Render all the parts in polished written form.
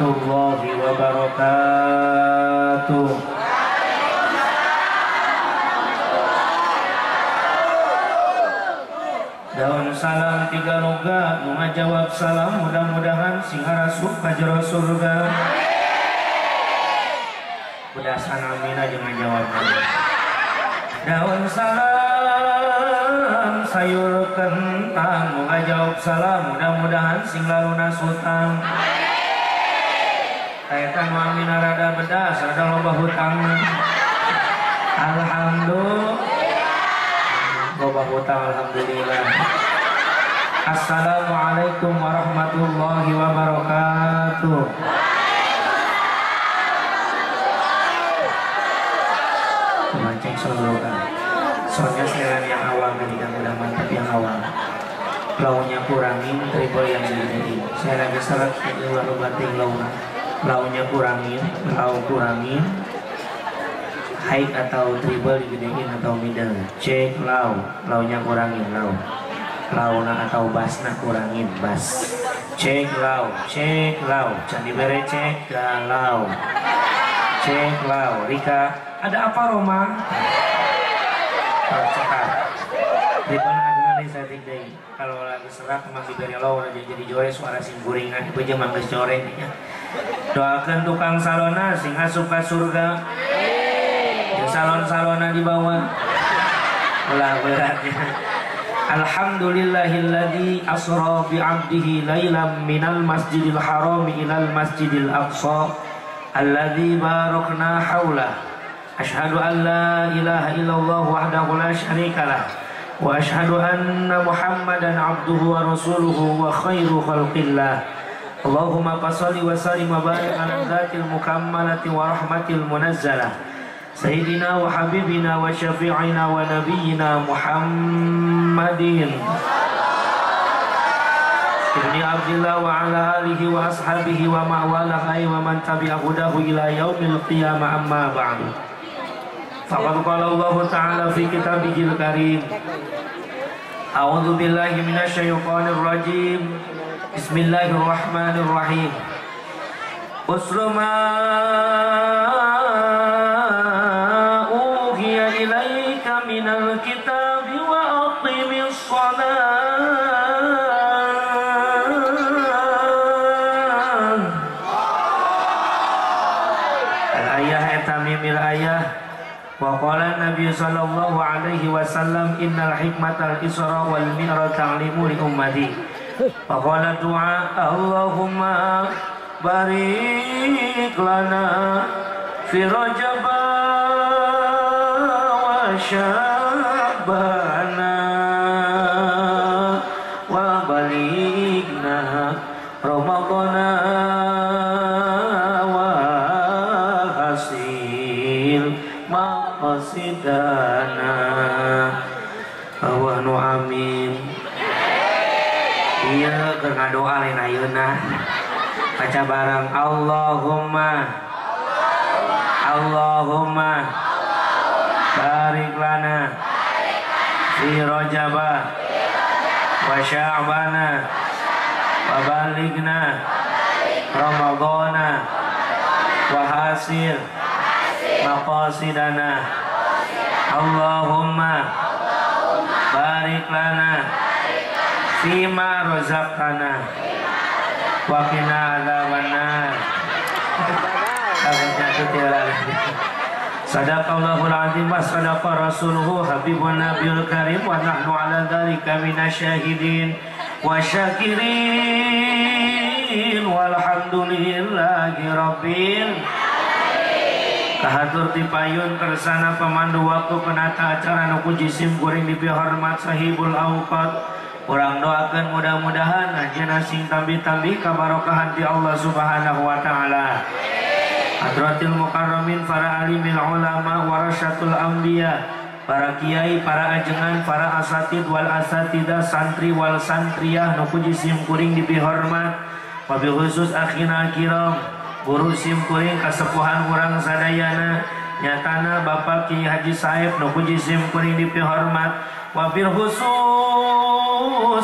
Warahmatullahi wabarakatuh. Daun salam tiga roga, nu ngajawab salam mudah-mudahan sing arasup ka jero surga. Bedasan amin aja ngajawab. Daun salam sayur kentang, nu ngajawab salam mudah-mudahan sing lalunas hutang. Kaitan amin rada bedas, rada loba hutang. Alhamdulillah. Loba hutang alhamdulillah. Assalamualaikum warahmatullahi wabarakatuh. Mancing solokan. Soalnya setelan yang awal tadi kan udah mantap yang awal. Launya kurangin, treble yang digedein. Saya lagi seret jadi ulah bating launa. Launya kurangin, lau kurangin, high atau treble digedein atau middle. Cek lau, launya kurangin lau, launa atau bassna kurangin bass. Cek lau, can dibere cek galau. Cek lau, Rika, ada apa Roma? Oh, cekap. Di mana agungan saya tinggal. Kalau lagi serak emang diberi lau aja jadi jore suara sing guringan, ieu jeung manggeus jore nya. Doakan tukang salona sing asup ka surga. Amin. Salon-salona di bawah. Ulah beratnya. Alhamdulillahilladzi asra bi 'abdihi lailan minal masjidil haram ilal masjidil aqsa alladzi barakna haulah. Asyhadu an la ilaha illallah wahdahu la syarikalah wa asyhadu anna Muhammadan abduhu wa rasuluhu wa khairu khalqillah. Allahumma salli wa sallim wa barik ala dzatil mukammalati wa rahmatil munazzalah sayyidina wa habibina wa syafi'ina wa nabiyyina Muhammadin ibni Abdillah wa ala alihi wa ashabihi wa ma'walah wa man tabi'a hudahu ila yaumil qiyamah amma ba'du. Faqad qala Allah ta'ala fi kitabihil karim. A'udzu billahi minasyaitonir rajim. Bismillahirrahmanirrahim. Uslu ma uhiya ilaika minal kitabi wa aqimis shalah. Al-ayah tamimil ayah. Wa qala Nabi sallallahu alaihi wasallam innal hikmatal isra wal mi'raj ta'limu li ummati. Faqala du'a Allahumma barik lana fi Rajab wa Sya'bana wa balighna Ramadhana wa hasil maqasidana wa nu amin. Iya, keur ngadoa lain ayeuna. Baca bareng Allahumma Allahumma barik lana fi Rajab wa Sya'bana wa balighna Ramadhana wa hasil maqasidana. Allahumma barik lana fima razaqtana wa qina adzabannar. Sadaqallahul azim wa sadaqa rasuluhu habibun nabiyul karim wa nahnu ala dzalika minasyahidin wa syakirin walhamdulillahi rabbil alamin. Kahatur tipayun kersana pemandu waktu penata acara nu puji sim kuring dipihormat sahibul awqat. Urang doakan mudah-mudahan anjeunna sing tambi-tambi kabarokahan ti Allah Subhanahu wa taala. Hadratil mukarramin para alimil ulama warasatul anbiya, para kiai, para ajengan, para asatid wal asatidah, santri wal santriyah nu puji sim kuring dipihormat. Wabil khusus akhina kiram, guru sim kuring kasepuhan urang sadayana, nyatana Bapak Kiai Haji Saib nu puji sim kuring dipihormat. Wabil khusus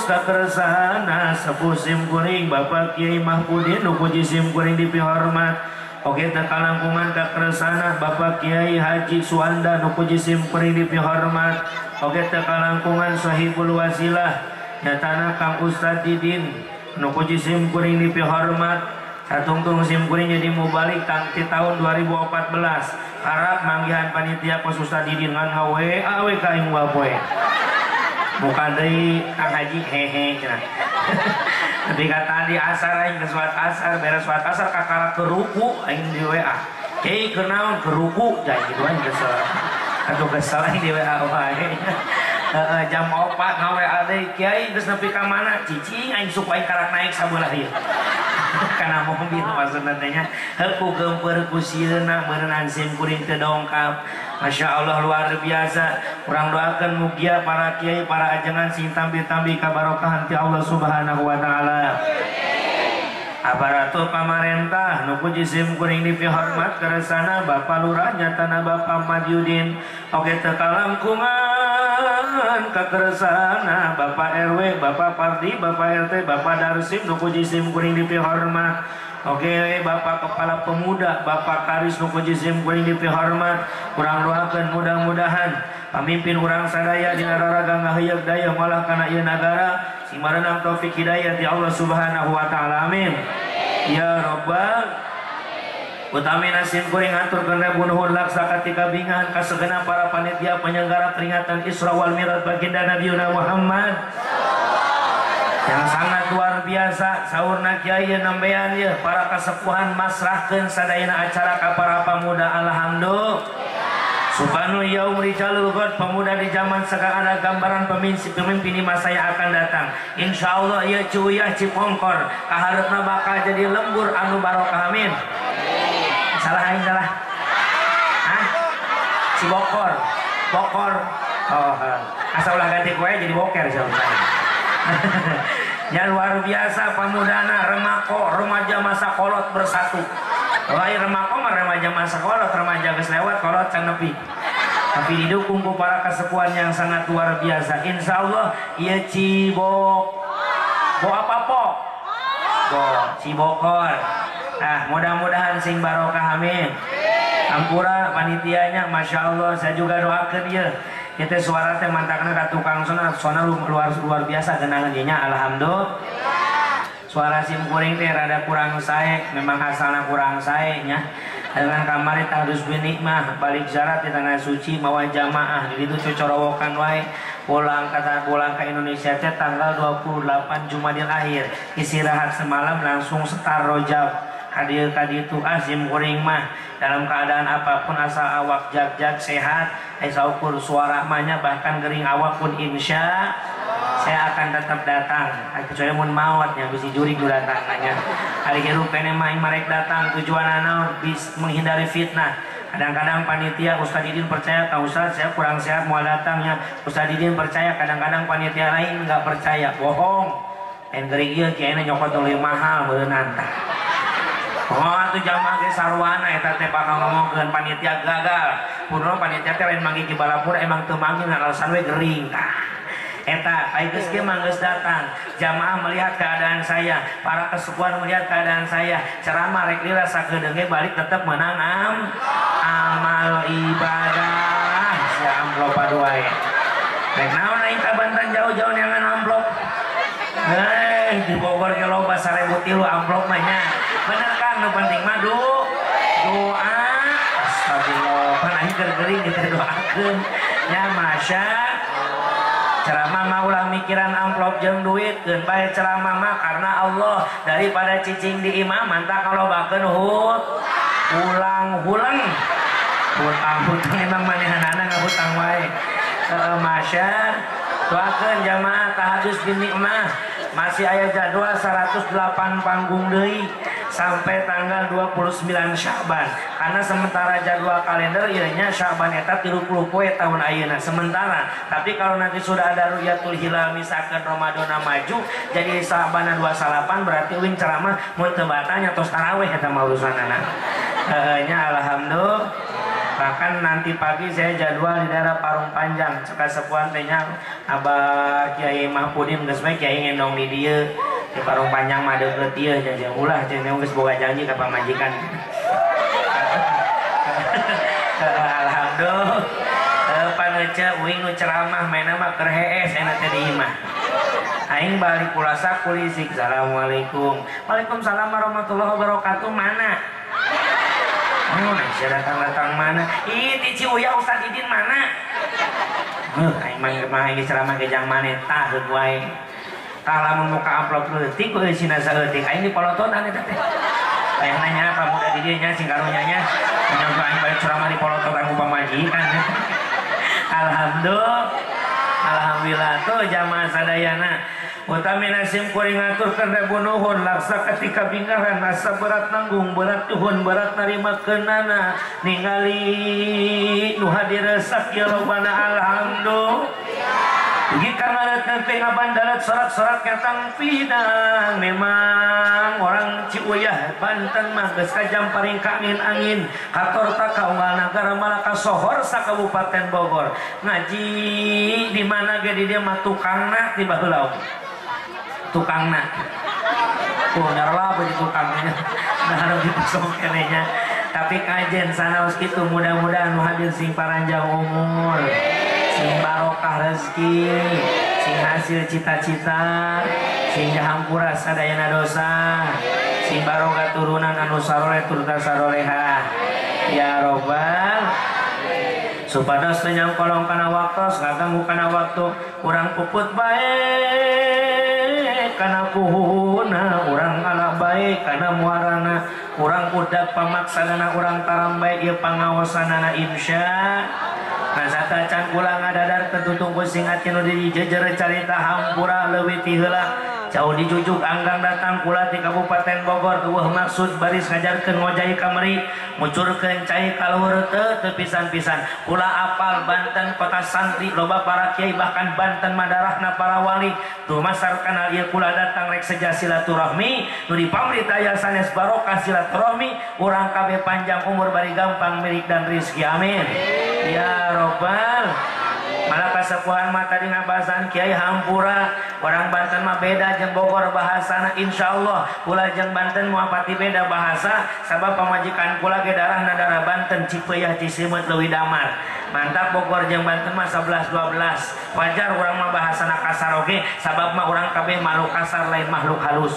kakersana sepuh sim kuring Bapak Kiai Mahpudin nu puji sim kuring dipihormat. Oke teu kalangkungan kakersana Bapak Kiai Haji Suanda nu puji sim kuring dipihormat. Oke teu kalangkungan Sahibul Wasilah nyatana Kang Ustad Didin nu puji sim kuring dipihormat. Satungtung sim kuring jadi mubalik ti tahun 2014 harap manggihan panitia kos Ustad Didin ngan ngawe awe ka aing wapoe muka deui Kang Haji hehe cenah. Ketika tadi asar aing ke sholat asar beres sholat asar kakara ke ruku aing di WA kiai keur naon ke ruku jai kitu aing kesel atuh kesel aing di WA wae. Jam 4 ngawa deui kiai geus nepi ka mana cicing aing suku aing karak naik sabelah ieu kana mobil maksudna teh nya heuh geumpeur ku sieuna meureunaan sim kuring teu dongkap. Masya Allah luar biasa. Urang doakeun mugia para kiai para ajengan sing tambi-tambi kabarokahan ti Allah Subhanahu wa taala. Aparatur pamarentah nu puji sim kuring dipihormat keresana Bapak Lurah nyatana Bapak Madyudin. Oke teu kalangkungan kakeresana Bapak RW, Bapak Pardi, Bapak RT, Bapak Darsim nu puji sim kuring dipihormat. Oke Bapak Kepala Pemuda, Bapak Karis nu puji sim kuring dipihormat. Urang doakeun mudah-mudahan pamimpin urang sadaya dina raraga ngaheuyeuk daya malah kana ieu nagara sing marenang taufik hidayah ti Allah Subhanahu wa taala. Amin. Ya Rabbal utamina sim kuring aturkeun ribu nuhun laksa katika bingahan ka segenap para panitia penyelenggara peringatan Isra wal Mi'raj baginda Nabi Muhammad yang sangat luar biasa. Saurna kiai nembean ye para kasepuhan masrahkeun sadayana acara ka para pemuda. Alhamdulillah. Subhanul yaum rijalul ghad, pemuda di zaman sekarang ada gambaran pemimpin di masa yang akan datang. Insya Allah ieu Ciuyah Cipongkor kahareupna bakal jadi lembur anu barokah. Amin. Salah aing salah. Hah? Cibokor. Bokor. Oh, asal ulah ganti kue jadi boker insyaallah. Ya luar biasa pemudana remako remaja masa kolot bersatu. Lain remako mah remaja masa kolot, remaja geus lewat kolot can nepi. Tapi didukung ku para kesepuhan yang sangat luar biasa. Insya Allah ieu Cibok. Bo apa po? Bo Cibokor. Ah, mudah-mudahan sing barokah. Amin. Ampura panitianya, masya Allah. Saya juga doakan dia. Kita suara teh mantakna ka tukang sona, sona luar luar biasa genangan dinya. Alhamdulillah. Suara sim kuring teh rada kurang sae, memang asalna kurang sae nya. Dengan kamari tahdus bin nikmah balik syarat di tanah suci mawa jamaah di ditu cocorowokan wae pulang kata pulang ke Indonesia teh tanggal 28 Jumadil Akhir, istirahat semalam langsung setar Rojab. Hadir kaditu sim kuring mah dalam keadaan apapun asal awak jag-jag sehat, saukur suara mahnya bahkan gering awak pun insya saya akan tetap datang. Kecuali mun maot nya bisi jurig nu datang nanya. Ari hirup keneh mah marek datang tujuan naon bis menghindari fitnah. Kadang-kadang panitia Ustaz Didin percaya ka Ustaz saya kurang sehat mau datangnya. Ustaz Didin percaya, kadang-kadang panitia lain nggak percaya, bohong. Lain gering ieu kiaina nyokot nu leuwih mahal meureunnan tah. Oh atuh jamaah ge sarwana eta teh bakal ngomongkeun panitia gagal. Purna panitia teh lain manggih ki balapur emang teu manggih ngan alasan we gering tah. Eta ai geus ge mah geus datang. Jamaah melihat keadaan saya, para kesepuhan melihat keadaan saya, ceramah rek lila sakedeung ge balik tetep menang amal ibadah. Sia amplop wae. Rek naon aing ka Banten jauh-jauh neangan amplop. Hei, di Bogor ge loba 1003 amplop mah nya. Bener kan, nu penting mah doa. Astagfirullah, pan aing keur gering kita doakeun. Nya masya. Ceramah mah ulah mikiran amplop jeung duit, keun bae ceramah mah karena Allah daripada cicing di imam mantap kalau bakeun hut ulang huleng. Hutang-hutang emang manehanana ngahutang wae. Masya. Doakeun jamaah tahadus bin nikmah. Masih aya jadwal 108 panggung deui sampai tanggal 29 Sya'ban. Karena sementara jadwal kalender ieu nya Sya'ban eta 30 poe tahun ayeuna sementara. Tapi kalau nanti sudah ada ru'yatul hilal misalkan Ramadana maju jadi Sya'bana 28 berarti uing ceramah mun teu batanya tos tarawih eta mah urusanana. Heueuh nya alhamdulillah. Bahkan nanti pagi saya jadwal di daerah Parung Panjang, Cekasepuan teh nya Abah Kiai Mahpudin geus bae kiai ngendong di dieu. Di Parung Panjang mah deukeut ieu cenah ulah cenah geus boga janji ka pamajikan. Alhamdulillah. Pangeca uing nu ceramah maena mah keur hees enak teh di imah. Aing balik pulasa kulisik. Assalamualaikum. Waalaikumsalam warahmatullahi wabarakatuh. Mana? Oh, nah, datang-datang mana? Ih, ti Ciuyah Ustaz Didin mana? Heuh, aing mah geus ceramah ge jang maneh tah heug wae. Tah lamun muka amplop leutik ku eusina saeutik aing dipolotonan eta teh. Hayang nanya apa muda di dieu nya sing karunya nya. Nyampe aing balik ceramah dipolototan ku pamajikan. Alhamdulillah. Alhamdulillah tuh jamaah sadayana. Utamina sim kuring ngaturkeun ribu nuhun laksa ketika binggahan asa berat nanggung berat tuhun berat narima keunana ningali nu hadir sakieu lobana alhamdulillah. Dugi ka ngareutkeun teh ngabandarat sorak-sorak nyatang pidang memang orang Ciuyah Banten mah geus kajam paring ka angin-angin katorta ka unggal nagara malah ka sohor sa Kabupaten Bogor ngaji di mana ge di dieu mah tukangna ti baheula tukangna tuh nyarla apa di tukangnya nah harus dipasok kenenya tapi kajen sanaos kitu mudah-mudahan nu hadir sing paranjang umur sing barokah rezeki sing hasil cita-cita sing dihampura sadayana dosa sing barokah turunan anu saroleh turta sarolehah ya robbal supados teu nyangkolong kana waktos ngaganggu kana waktu urang puput bae kana puhuna urang ala bae kana muarana urang udag pamaksadana urang taram bae ieu pangaosanana insya Nasata can kula ngadadar ketutung ku sing ati nu dijejer carita hampura leuwih ti heula jauh dijujuk anggang datang kula ti Kabupaten Bogor eueuh maksud baris ngajarkeun ngojai kamari mucurkeun cai ka luhur teu pisan-pisan kula apal Banten kota santri loba para kiai bahkan Banten madarahna para wali dumasar kana ieu kula datang rek seja silaturahmi nu dipamrit aya sanes barokah silaturahmi urang kabeh panjang umur bari gampang milik dan rezeki amin ya robbal. Malah kasepuhan mah tadi ngabahasan kiai hampura orang Banten mah beda jeung Bogor bahasana insyaallah kula jeung Banten moal pati beda bahasa sabab pamajikan kula ge darahna darah Banten Cipeyah Cisimeut Leuwi Damar mantap Bogor jeung Banten mah 11 12 wajar urang mah bahasana kasar oge sabab mah urang kabeh makhluk kasar lain makhluk halus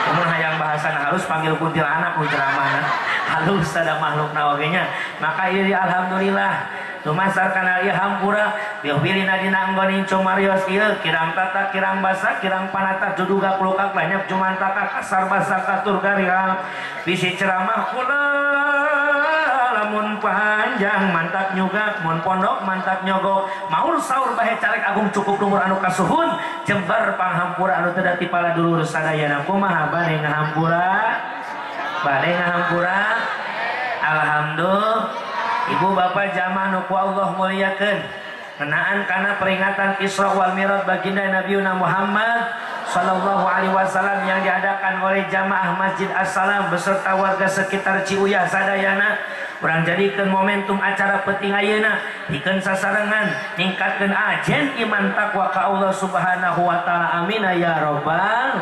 mun hayang bahasana halus panggil kuntilanak ku ceramahna halus ada makhlukna oge nya maka ieu alhamdulillah dumasar kana ieu hampura bilina dina anggoning cumarios ieu kirang tata kirang basa kirang panata juduga klukak lanyap jumantaka kasar basa katur garia bisi ceramah kula lamun panjang mantak nyugak mun pondok mantak nyogok maur saur bahe carek agung cukup lumur anu kasuhun jembar panghampura anu teu dati pala dulur sadayana kumaha bade ngahampura bade ngahampura alhamdulillah. Ibu bapak jamaah nu ku Allah muliakeun ngenaan kana peringatan Isra wal Mi'raj baginda Nabi Muhammad sallallahu alaihi wasallam yang diadakan oleh jamaah Masjid Assalam beserta warga sekitar Ciuyah sadayana urang jadikeun momentum acara penting ayeuna pikeun sasarengan ningkatkeun ajen iman takwa ka Allah Subhanahu wa taala amin ya robbal.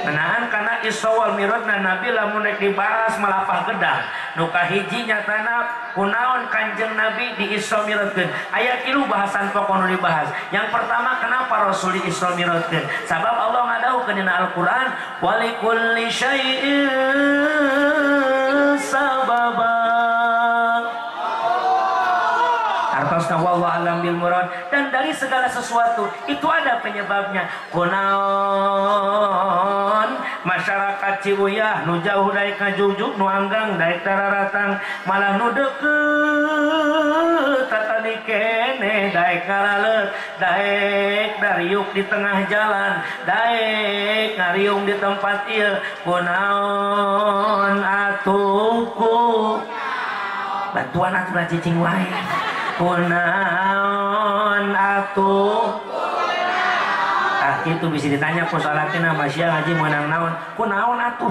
Ngenaan kana Isra wal Mi'raj na Nabi lamun rek dibahas malapah gedang nu kahiji nyatana kunaon Kanjeng Nabi di Isra Mi'rajkeun aya tilu bahasan pokok nu dibahas. Yang pertama kenapa Rasul di Isra Mi'rajkeun sabab Allah ngadawuhkeun dina Al-Qur'an walikulli syai'in sababa artosna wallahu alam bil murad dan dari segala sesuatu itu ada penyebabnya kunaon masyarakat Ciuyah nu jauh daek ngajujuk nu anggang daek tararatang malah nu deukeut tatani keneh daek ngaraleut daek dariuk di tengah jalan daek ngariung di tempat ieu kunaon atuh ku bantuan atuh cicing wae kunaon atuh ah kitu bisa ditanya ku salatina masya ngaji meunang naon kunaon atuh.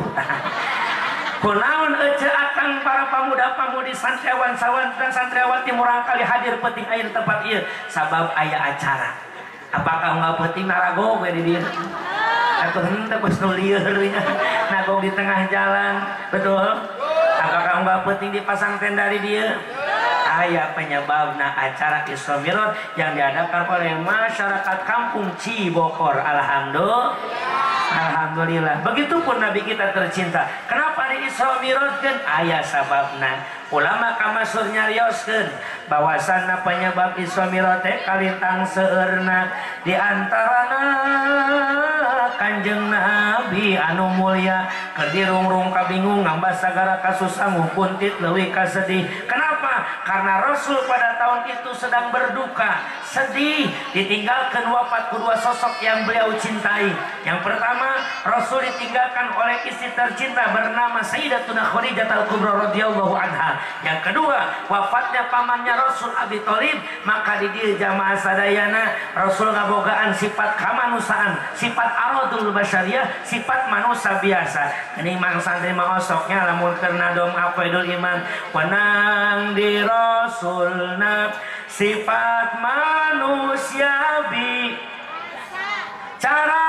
Kunaon ece akang para pamuda-pamudi santriawan sawan dan santriawati murangkali hadir penting aya di tempat ieu sabab aya acara. Apakah nggak penting narago we di dieu? Atuh henteu geus nu lieur nya. Nagog di tengah jalan, betul? Apakah nggak penting dipasang tenda di dieu? Aya penyebabna acara Isra Mi'raj yang diadakan oleh masyarakat kampung Cibokor. Alhamdulillah. Alhamdulillah. Begitupun Nabi kita tercinta. Kenapa di Isra Mi'rajkeun? Aya sababna. Ulama kamasur nyarioskeun bahwasanna penyebab Isra Mi'raj teh kalintang seueurna di antarana Kanjeng Nabi anu mulia keur dirungrung kabingung ngambah sagara kasusah ngukuntit leuwih kasedih. Kenapa? Karena Rasul pada tahun itu sedang berduka, sedih, ditinggalkan wafat kedua sosok yang beliau cintai. Yang pertama, Rasul ditinggalkan oleh istri tercinta bernama Sayyidatuna Khadijah Al-Kubra radhiyallahu anha. Yang kedua, wafatnya pamannya Rasul Abi Thalib, maka di dieu jamaah sadayana Rasul ngabogaan sifat kamanusiaan, sifat aradul basyariah, sifat manusia biasa. Ini mang santri mah osoknya lamun keur nadom afaidul iman, wenang di Rasulna sifat manusia bi cara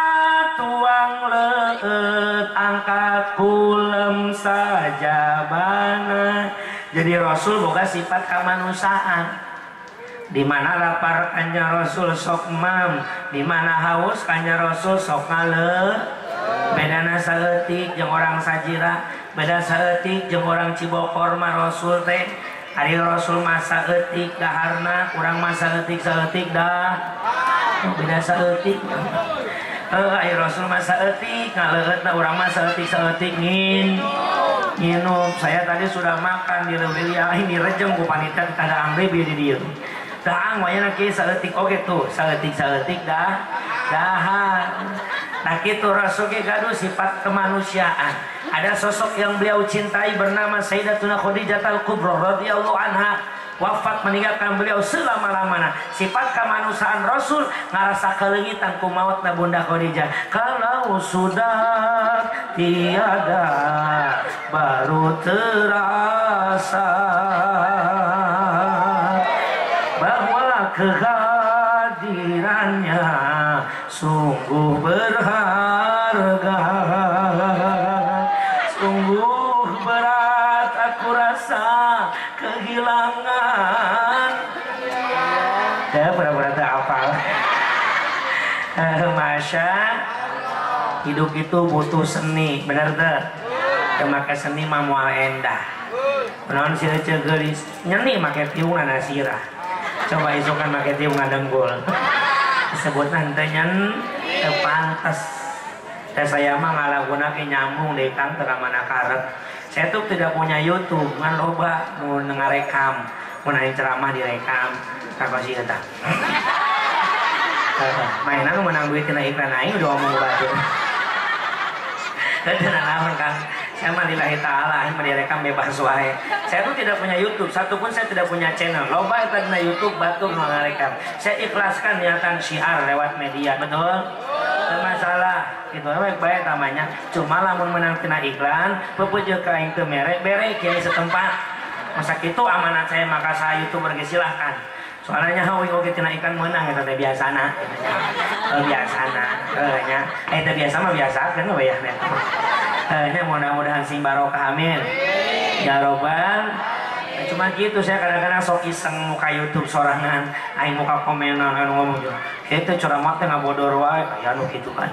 tuang leut angkat kulem sajabana. Jadi Rasul boga sifat kemanusiaan. Di mana lapar kanjeng Rasul sok mam, di mana haus kanjeng Rasul sok ngale. Bedana saeutik jeung orang sajira, beda saeutik jeung orang Cibokor mah Rasul teh. Ari Rasul mah saeutik daharna, urang mah saeutik saeutik dah. Beda saeutik. Ari Rasul mah saeutik ngaleueutna, urang mah saeutik saeutik ngin. Nginum. Saya tadi sudah makan di Leuwiliang, ini rejeng ku panitia tanda angre bieu di dieu. Daang wayana kieu saeutik oge tuh, saeutik-saeutik dah dahar. Nah kitu Rasul ge gaduh sifat kemanusiaan. Ada sosok yang beliau cintai bernama Sayyidatuna Khadijah Al-Kubra radhiyallahu anha. Wafat meninggalkan beliau selama-lamanya. Sifat kemanusiaan Rasul ngarasa keleungitan ku mautna Bunda Khadijah. Kalau sudah tiada baru terasa bahwa kehadirannya sungguh berharga. Sungguh berat aku rasa kehilangan. Ya pura-pura tak hafal. Masya, hidup itu butuh seni, bener tuh. Make seni mah moal endah. Kunaon sih ece geulis nyeni make tiungan asirah. Coba isukan make tiungan dengkul. Disebut nanti nyen teu pantes. Dan saya mah ngalaguna ke nyambung deh Kang teu mana karep. Saya tuh tidak punya YouTube, ngan loba nu ngarekam, mun aya ceramah direkam, kakosi eta. Mainan nu menang duit tina iklan aing udah ngomong batur. Teu naon Kang. Saya mah lillahi ta'ala, aing mah direkam bebas wae. Saya tuh tidak punya YouTube, satu pun saya tidak punya channel. Loba eta dina YouTube batur nu ngarekam. Saya ikhlaskan niatan syiar lewat media, betul? Teu masalah. Gitu we bae tamanya. Cuma lamun menang tina iklan, pepujeuk ka aing teu mere, bere kiai setempat. Masa kitu amanat saya maka saya YouTuber ge silahkan. Soalnya hawi oge tina iklan meunang eta teh biasana. Biasana, heuh nya. Eta biasa mah biasakeun we ya. Nya mudah-mudahan sing barokah amin. Ya robbal. Cuma gitu saya kadang-kadang sok iseng muka YouTube sorangan, aing muka komenan anu ngomong gitu. Kitu ceramah teh ngabodor wae, aya nu kitu kan.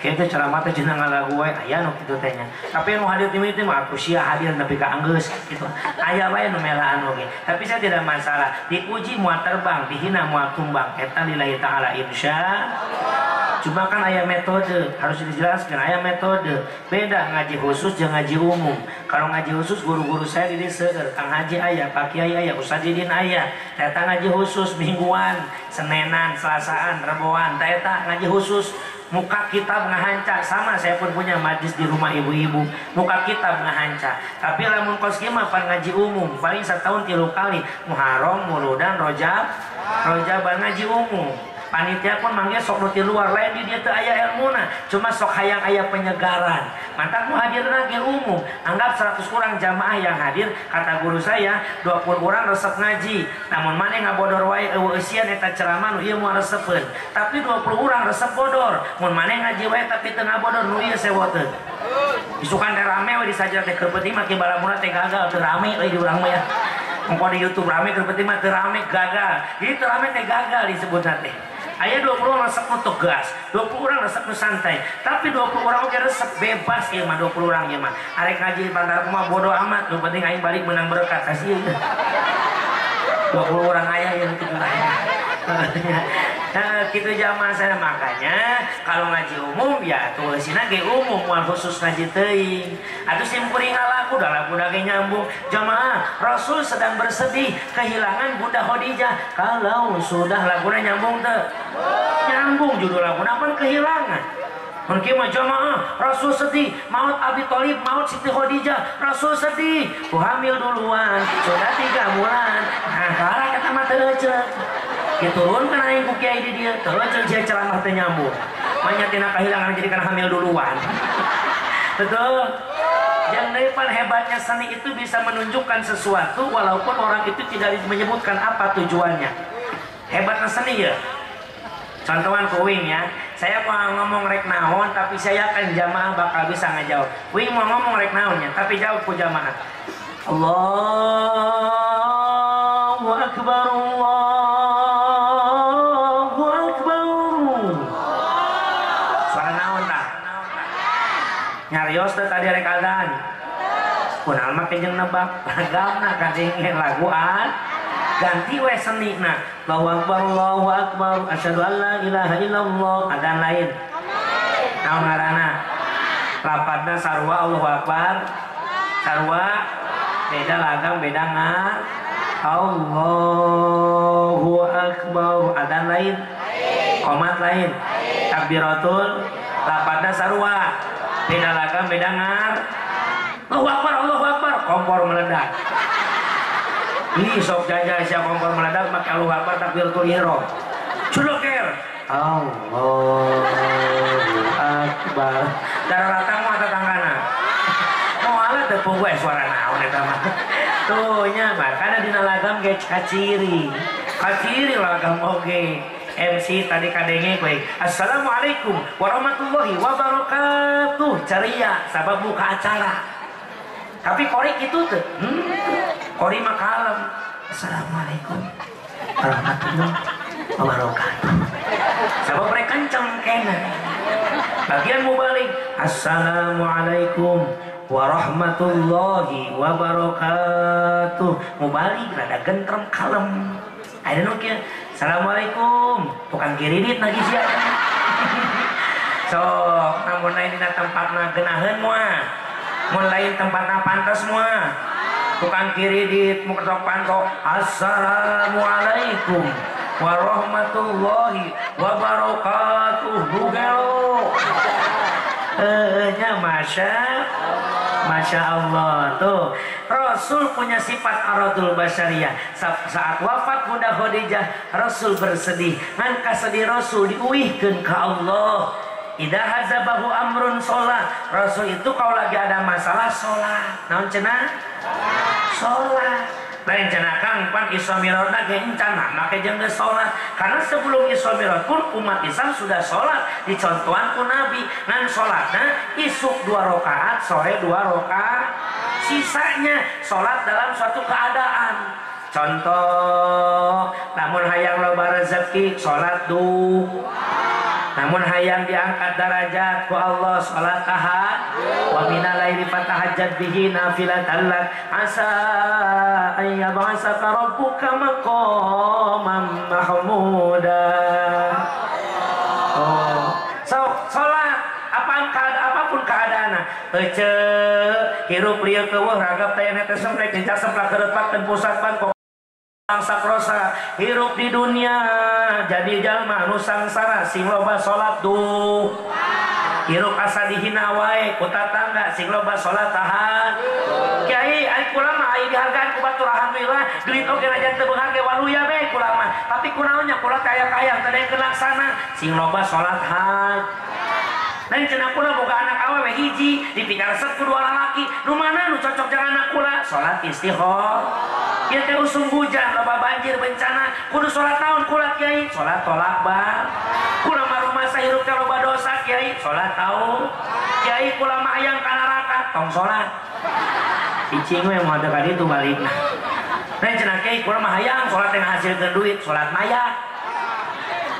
Kitu ceramah teh cenah ngalagu wae, aya nu kitu teh nya. Tapi nu hadir ti mah aku sia hadir nepi ka anggeus gitu. Aya wae nu melaan oge. Tapi saya tidak masalah. Dipuji moal terbang, dihina moal tumbang. Eta lillahi ta'ala insya. Cuma kan aya metode, harus dijelaskan aya metode. Beda ngaji khusus jeung ngaji umum. Kalau ngaji khusus guru-guru saya di seueur, Kang Haji aya, Pak Kiai aya, Ustaz Didin aya. Eta ngaji khusus mingguan, Senenan, Selasaan, Reboan, eta ngaji khusus. Muka kitab ngahanca, sama saya pun punya majlis di rumah ibu-ibu, muka kitab ngahanca. Tapi lamun kos kieu mah pan ngaji umum, paling setahun 3 kali, Muharram, Muludan, Rojab, Rojaban ngaji umum. Panitia pun manggil sok nu ti luar lain di dieu teu aya ilmuna, cuma sok hayang aya penyegaran. Mantap nu hadirna ge umum. Anggap 100 orang jamaah yang hadir, kata guru saya 20 orang resep ngaji. Namun maneh ngabodor wae eueuh eusian eta ceramah nu ieu moal resepeun. Tapi 20 orang resep bodor. Mun maneh ngaji wae tapi teu ngabodor nu ieu sewoteun. Isukan teh rame we di saja teh keur penting mah balamuna teh gagal teu rame euy di urang mah ya. Engko di YouTube rame keur penting mah teu rame gagal. Jadi teu rame teh gagal disebutna teh. Aya 20 orang resep nu tegas, 20 orang resep nu santai. Tapi 20 orang oge resep bebas ieu mah 20 orang ieu mah. Arek ngaji pantar kumaha bodo amat, nu penting aing balik menang berkat kasih. 20 orang aya ieu kitu lah. Nah, gitu jamaah saya makanya kalau ngaji umum ya tulisina ge umum moal khusus ngaji teuing. Atuh simkuring ngalaku da laguna ge nyambung. Jamaah, Rasul sedang bersedih kehilangan Bunda Khadijah. Kalau sudah laguna nyambung teu? Nyambung judul laguna pan kehilangan. Mun kieu mah jamaah, Rasul sedih, maut Abi Thalib, maut Siti Khadijah, Rasul sedih, ku hamil duluan, sudah 3 bulan. Nah, kalah kata mah teu euceuk. Diturunkan aing ku kiai di dieu, teu euceuk sia ceramah teu nyambung. Manya tina kehilangan jadi kana hamil duluan. Betul? Yang depan hebatnya seni itu bisa menunjukkan sesuatu walaupun orang itu tidak menyebutkan apa tujuannya. Hebatnya seni ya. Contohan ku Wing ya, saya mau ngomong rek naon tapi saya yakin jamaah bakal bisa ngejawab. Wing mau ngomong rek naonnya tapi jawab ku jamaah. Allahu Akbar, Allahu Akbar. Suara naon tah? Nyarios teh tadi rek adzan. Kunaon mah jeung nebak lagamna kadenge laguan. Ganti we seni nah. Allahu Akbar, Allahu Akbar, asyhadu an la ilaha illallah. Adzan lain. Naon ngaranna? Lapatna sarua Allahu Akbar. Sarua beda lagam beda ngar. Allahu Akbar. Adzan lain. Qomat lain. Takbiratul lapatna sarua. Beda lagam beda ngar. Allahu Akbar, Allahu Akbar, kompor meledak. Ih, sok jajah siap kompor meledak make Allahu Akbar takbiratul ihram. Culoker. Allahu Akbar. Darah ratang mah tetanggana. Moal teu poho suara naon eta mah. Tuh nya makana dina lagam ge kaciri. Kaciri lagam oge. MC tadi kadenge kowe. Assalamualaikum warahmatullahi wabarakatuh. Ceria sabab buka acara. Tapi kori gitu tuh, kori mah kalem. Assalamualaikum warahmatullahi wabarakatuh. Sabab mereka kenceng kena. Bagian mau balik, Assalamualaikum warahmatullahi wabarakatuh. Mau balik rada gentrem kalem. Ada nu kieu, Assalamualaikum, tukang kiridit lagi sia. So, namun lain dina tempatna geunaheun moal. Mun lain tempatna pantas moal. Tukang kiridit mu ketok panto, Assalamualaikum warahmatullahi wabarakatuh. Bugelo. Nya Masya Allah. Tuh Rasul punya sifat aradul basyariyah. Saat wafat Bunda Khadijah, Rasul bersedih. Ngan kasedih Rasul diuihkeun ka Allah. Idza hazabahu amrun sholat. Rasul itu kalau lagi ada masalah sholat. Naon cenah? Sholat. Lain cenah Kang pan Isra Mi'rajna ge encan make jeung geus salat. Karena sebelum Isra Mi'raj pun umat Islam sudah salat dicontohan ku Nabi. Ngan salatna isuk 2 rakaat, sore 2 rakaat. Sisanya salat dalam suatu keadaan. Contoh, lamun hayang loba rezeki salat duha. Namun hayang diangkat derajat ku Allah salat tahajud. Wa minal laili fatahajjat bihi nafilatan lak asa ay yab'asaka rabbuka maqaman mahmuda. Oh, so salat apaan apapun keadaanna. Ece hirup lieu keueuh ragap teh teh semprek kencak semplak kerepak dan pusat pan sakrosa hirup di dunia jadi jalma nu sangsara sing loba salat duha. Hirup asa dihina wae ku tatangga sing loba salat tahajud. Kiai ai kula mah aya dihargaan ku batur alhamdulillah duit oge rajan teu beunghar ge waluya be kula mah tapi kunaon nya kula teh aya kahayang teh daekeun laksana sing loba salat haji. Lain cenah kula boga anak awewe hiji dipikaresep ku dua lalaki nu mana nu cocok jeung anak kula salat istikharah. Ieu teh usum hujan loba banjir bencana kudu salat naon kula kiai salat tolak bar. Kula mah rumasa hirup teh loba dosa kiai salat tahu. Kiai kula mah hayang ka neraka tong salat. Cicing we moal teu ka ditu balikna. Lain cenah kiai kula mah hayang salat teh ngahasilkeun duit salat maya.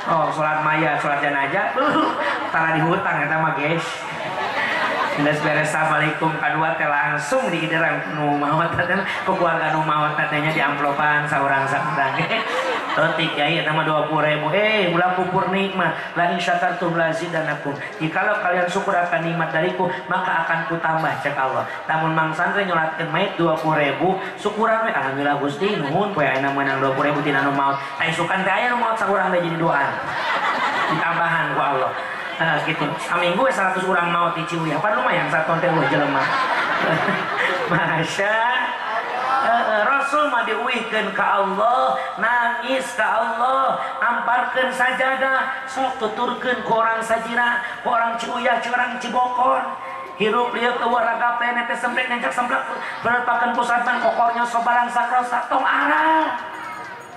Oh, salat maya, salat jenazah, tara dihutang eta mah guys. Geus beres assalamualaikum kadua teh langsung diiderang nu maot teh ku keluarga nu maot teh nya diamplopan saurang-saurang. Leutik kiai eta mah 20.000. Ulah kufur nikmat. La in syakartum la zidanakum. Jikalau kalian syukur akan nikmat dariku, maka akan kutambah cek Allah. Lamun mang santri nyolatkeun mayit 20.000, syukuran we alhamdulillah Gusti nuhun poe ayeuna meunang 20.000 tina nu maot. Ai sukan teh aya nu maot saurang teh jadi doaan. Ditambahan ku Allah. Nah, gitu. Saminggu 100 orang maot di Ciwiyah. Pan lumayan saton teh eueuh jelema. Masya Rasul mah diuihkeun ka Allah, nangis ka Allah, amparkeun sajadah, sok tuturkeun ku orang sajira, ku orang Ciuyah, ku orang Cibokor. Hirup lieu eueuh ragap teh teh semplek nencak semplek berpakeun pusatman kokornya sobarang sakrosa tong arah.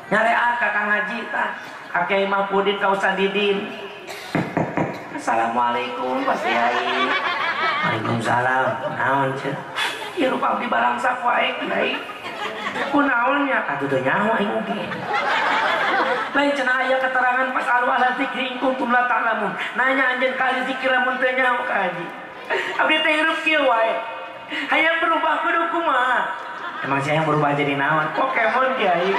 Nyareat ka Kang Haji tah, ka Kiai Mahpudin ka Ustaz Didin. Assalamualaikum Pak Kiai. Waalaikumsalam. Naon cenah? Hirup abdi balangsak wae Kiai. Kunaon nya atuh teu nyaho aing oge. Lain cenah aya keterangan pas alu ala zikri in kuntum la ta'lamun. Nanya anjeun ka ahli zikir lamun teu nyaho ka haji. Abdi teh hirup kieu wae. Hayang berubah kudu kumaha? Emang saya yang berubah jadi naon? Pokemon Kiai.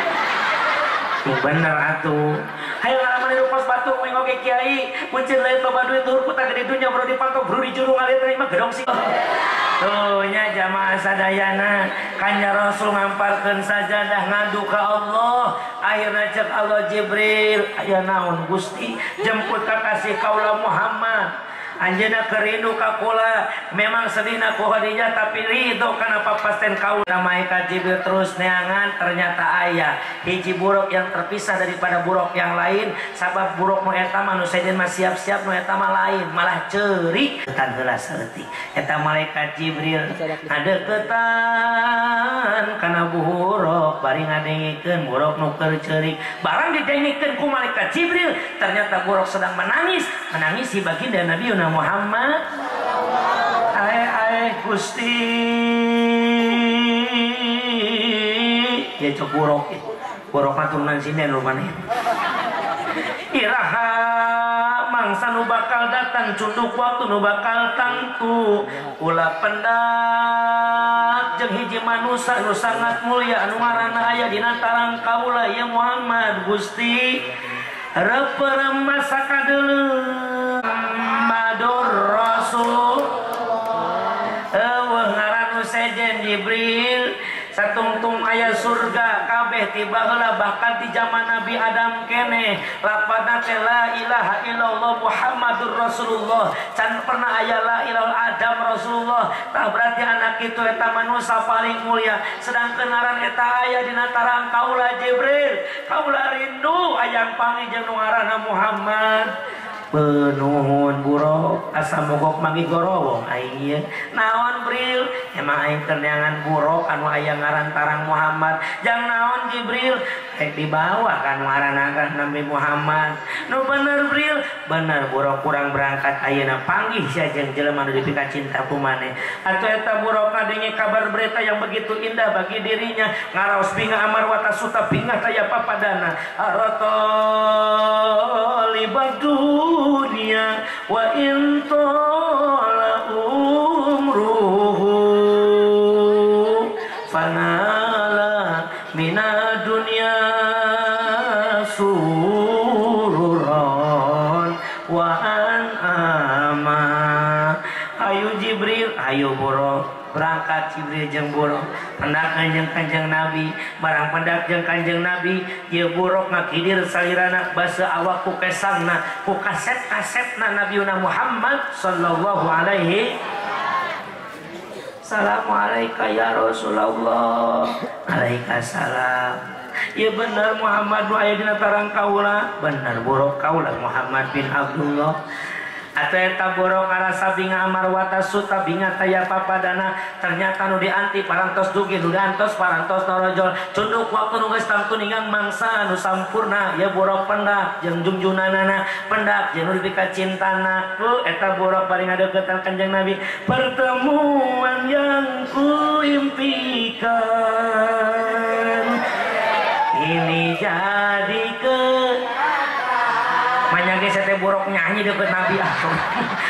Yang bener atuh. Hayo ngalaman hirup kos batu aing oge Kiai. Puncir lain loba duit luhur kuta gede dunya bro dipantau bro di juru ngalir teh mah gedong sih. Tuh nya jamaah sadayana kanya Rasul ngamparkeun sajadah ngadu ka Allah. Akhirna cek Allah Jibril, aya naon Gusti jemput kakasih kaula Muhammad. Anjeunna kerindu ka kula, memang sedihna ku Khadijah tapi ridho kana papasten kaula. Malaikat Jibril terus neangan ternyata aya hiji buruk yang terpisah daripada buruk yang lain sabab buruk nu eta mah nu sejen mah siap-siap nu eta mah lain malah ceurik tan heula saeutik. Eta malaikat Jibril ngadeukeutan kana buruk bari ngadengikeun buruk nu keur ceurik. Barang didengikeun ku malaikat Jibril ternyata buruk sedang menangis, menangisi baginda Nabi Muhammad. Ae ae Gusti ya cok buruk buruk mah turunan sinden rupane. Iraha mangsa nu bakal datang cunduk waktu nu bakal tangtu ulah pendak jeung hiji manusa nu sangat mulia anu ngaranna aya dina tarang kaula ya Muhammad Gusti reperem masa kadeuleu Muhammadur Rasul eueuh ngaran nu sejen Jibril satungtung aya surga kabeh tiba heula bahkan di zaman Nabi Adam keneh lapadna teh la ilaha illallah Muhammadur Rasulullah can pernah aya la ilaha Adam Rasulullah tah berarti anak itu eta manusia paling mulia sedangkan ngaran eta aya dina tarang kaula Jibril kaula rindu hayang panggih jeung nu ngaranna Muhammad. Penuhun buruk asa mogok manggih gorowong aing ieu naon Bril emang aing keur neangan buruk anu aya ngaran tarang Muhammad jang naon Jibril rek dibawa kan ngaranna Nabi Muhammad nu bener Bril bener buruk kurang berangkat ayeuna panggih sia jeung jelema nu dipika cinta ku maneh atuh eta buruk ngadenge kabar berita yang begitu indah bagi dirinya ngaraos bingah amar watasuta bingah taya papadana arata libadu dunia wa in tala umruhu fanala mina dunya sururan wa an ama. Ayo Jibril, ayo buruk berangkat Jibril jeung buruk pendak kanjeng kanjeng Nabi barang pendak jeung kanjeng Nabi ieu buruk ngakidir salirana basa awak ku kesangna ku kaset-kasetna Nabiuna Muhammad sallallahu alaihi. Assalamualaikum ya Rasulullah. Waalaikumsalam. Ya bener Muhammad nu aya dina tarang kaula. Bener buruk kaula Muhammad bin Abdullah. Atau eta borok ngarasa binga amarwata suta binga taya papadana ternyata nu dianti parantos dugi nu diantos parantos norojol cunduk waktu nu geus tangtu ninggang mangsa nu sampurna ya borok pendak jeung jungjunanana pendak jeung nu dipika cintana tuh eta borok paling ngadeukeutan Kanjeng Nabi pertemuan yang kuimpikan ini jadi ke manyage sete borok nyanyi deket Nabi ah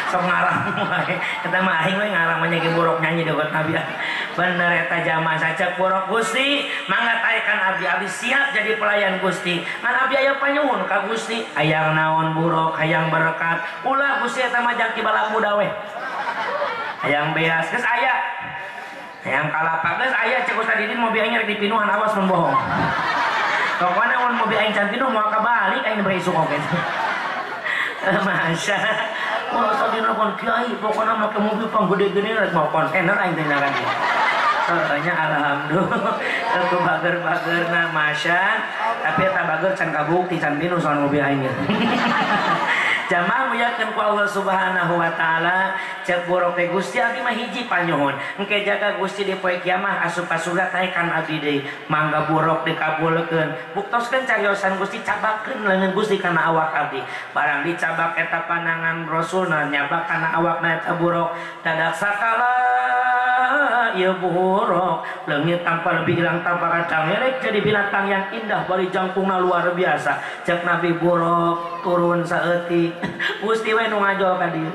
sok ngarang wae eta mah aing we ngarang manyage borok nyanyi deket Nabi ah bener eta jamaah sacek borok Gusti mangga taekan abdi abdi siap jadi pelayan Gusti ngan abdi aya panyuhun ka Gusti hayang naon borok hayang berkat ulah Gusti eta mah jang ki balak muda we hayang beas geus aya hayang kalapa geus aya cek Ustaz Didin mobil aing rek dipinuhan awas mun bohong pokoknya mun mobil aing can pinuh moal kabalik aing bere isuk oge. Masya Allah, Ustaz Didin kon kiai pokoknya make mobil panggede-gede rek mau kontainer aing teh nyaran dia. Soalnya alhamdulillah ku bager-bagerna masya, tapi eta bager can kabukti can pinuh soal mobil aing. Jamaah muliakeun ku Allah Subhanahu wa taala, cek borok teh Gusti abdi mah hiji panyuhun. Engke jaga Gusti di poe kiamah asup ka surga taekan abdi deui. Mangga borok dikabulkeun. Buktoskeun cariosan Gusti cabakeun leungeun Gusti kana awak abdi. Barang dicabak eta panangan Rasulna nyabak kana awakna eta borok. Dadak sakala ieu borok leungit tanpa lebih hilang tanpa kacang rek jadi binatang yang indah bari jangkungna luar biasa. Cek Nabi borok turun saeutik. Gusti we nu ngajol ka dieu.